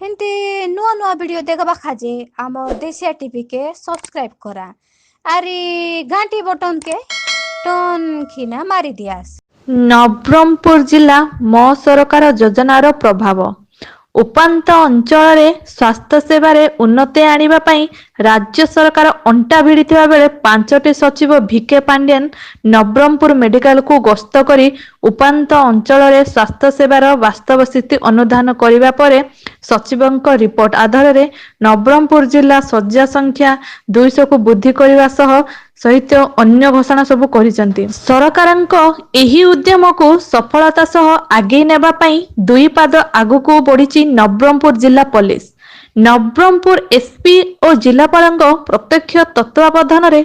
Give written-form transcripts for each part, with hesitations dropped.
ହେନ୍ତି ନୂଆ ନୂଆ ଭିଡ଼ିଓ ଦେଖବା ଖାଜେ ଆମ ଦେଶିଆ ଟିଭି କେ ସବସ୍କ୍ରାଇବ କରା ଆରି ଘାଣ୍ଟି ବଟନ କେ ଟନ୍ ଖିନା ମାରି ଦିଆସ। ନବରଙ୍ଗପୁର ଜିଲ୍ଲା ମୋ ସରକାର ଯୋଜନାର ପ୍ରଭାବ। ଉପାନ୍ତ ଅଞ୍ଚଳରେ ସ୍ୱାସ୍ଥ୍ୟସେବାରେ ଉନ୍ନତି ଆଣିବା ପାଇଁ ରାଜ୍ୟ ସରକାର ଅଣ୍ଟା ଭିଡ଼ିଥିବା ବେଳେ 5ଟି ସଚିବ ଭିକେ ପାଣ୍ଡିଆନ ନବରଙ୍ଗପୁର ମେଡିକାଲକୁ ଗସ୍ତ କରି ଉପାନ୍ତ ଅଞ୍ଚଳରେ ସ୍ୱାସ୍ଥ୍ୟସେବାର ବାସ୍ତବ ସ୍ଥିତି ଅନୁଧ୍ୟାନ କରିବା ପରେ ସଚିବଙ୍କ ରିପୋର୍ଟ ଆଧାରରେ ନବରଙ୍ଗପୁର ଜିଲ୍ଲା ଶଯ୍ୟା ସଂଖ୍ୟା 200କୁ ବୃଦ୍ଧି କରିବା ସହ ସହିତ ଅନ୍ୟ ଘୋଷଣା ସବୁ କରିଛନ୍ତି। ସରକାରଙ୍କ ଏହି ଉଦ୍ୟମକୁ ସଫଳତା ସହ ଆଗେଇ ନେବା ପାଇଁ ଦୁଇ ପାଦ ଆଗକୁ ବଢିଛି ନବରଙ୍ଗପୁର ଜିଲ୍ଲା ପୋଲିସ। ନବରଙ୍ଗପୁର ଏସପି ଓ ଜିଲ୍ଲାପାଳଙ୍କ ପ୍ରତ୍ୟକ୍ଷ ତତ୍ତ୍ୱାବଧାନରେ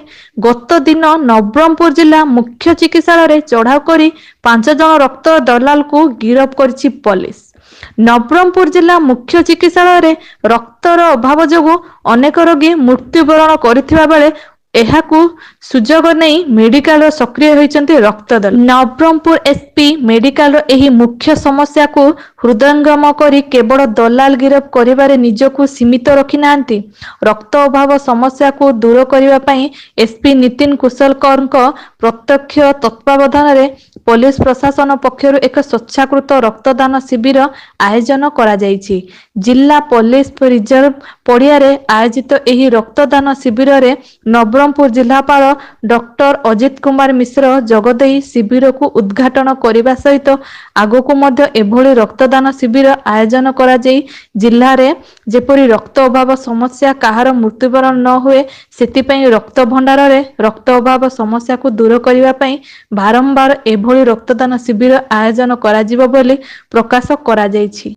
ଗତ ଦିନ ନବରଙ୍ଗପୁର ଜିଲ୍ଲା ମୁଖ୍ୟ ଚିକିତ୍ସାଳୟରେ ଚଢାଉ କରି 5 ଜଣ ରକ୍ତ ଦଲାଲକୁ ଗିରଫ କରିଛି ପୋଲିସ। ନବରଙ୍ଗପୁର ଜିଲ୍ଲା ମୁଖ୍ୟ ଚିକିତ୍ସାଳୟରେ ରକ୍ତର ଅଭାବ ଯୋଗୁଁ ଅନେକ ରୋଗୀ ମୃତ୍ୟୁବରଣ କରିଥିବା ବେଳେ ଏହାକୁ ସୁଯୋଗ ନେଇ ମେଡିକାଲର ସକ୍ରିୟ ହୋଇଛନ୍ତି ରକ୍ତ ଦଲାଲ। ନବରଙ୍ଗପୁର ଏସପି ମେଡିକାଲର ଏହି ମୁଖ୍ୟ ସମସ୍ୟାକୁ ହୃଦୟଙ୍ଗମ କରି କେବଳ ଦଲାଲ ଗିରଫ କରିବାରେ ନିଜକୁ ସୀମିତ ରଖିନାହାନ୍ତି, ରକ୍ତ ଅଭାବ ସମସ୍ୟାକୁ ଦୂର କରିବା ପାଇଁ ଏସପି ନୀତିନ କୁଶଲକରଙ୍କ ପ୍ରତ୍ୟକ୍ଷ ତତ୍ତ୍ୱାବଧାନରେ ପୋଲିସ ପ୍ରଶାସନ ପକ୍ଷରୁ ଏକ ସ୍ୱେଚ୍ଛାକୃତ ରକ୍ତଦାନ ଶିବିର ଆୟୋଜନ କରାଯାଇଛି। ଜିଲ୍ଲା ପୋଲିସ ରିଜର୍ଭ ପଡ଼ିଆରେ ଆୟୋଜିତ ଏହି ରକ୍ତଦାନ ଶିବିରରେ ନବରଙ୍ଗପୁର ଜିଲ୍ଲାପାଳ ଡକ୍ଟର ଅଜିତ କୁମାର ମିଶ୍ର ଯୋଗଦେଇ ଶିବିରକୁ ଉଦ୍ଘାଟନ କରିବା ସହିତ ଆଗକୁ ମଧ୍ୟ ଏଭଳି ରକ୍ତଦାନ ଶିବିର ଆୟୋଜନ କରାଯାଇ ଜିଲ୍ଲାରେ ଯେପରି ରକ୍ତ ଅଭାବ ସମସ୍ୟା କାହାର ମୃତ୍ୟୁବରଣ ନ ହୁଏ, ସେଥିପାଇଁ ରକ୍ତ ଭଣ୍ଡାରରେ ରକ୍ତ ଅଭାବ ସମସ୍ୟାକୁ ଦୂର କରିବା ପାଇଁ ବାରମ୍ବାର ଏଭଳି ରକ୍ତଦାନ ଶିବିର ଆୟୋଜନ କରାଯିବ ବୋଲି ପ୍ରକାଶ କରାଯାଇଛି।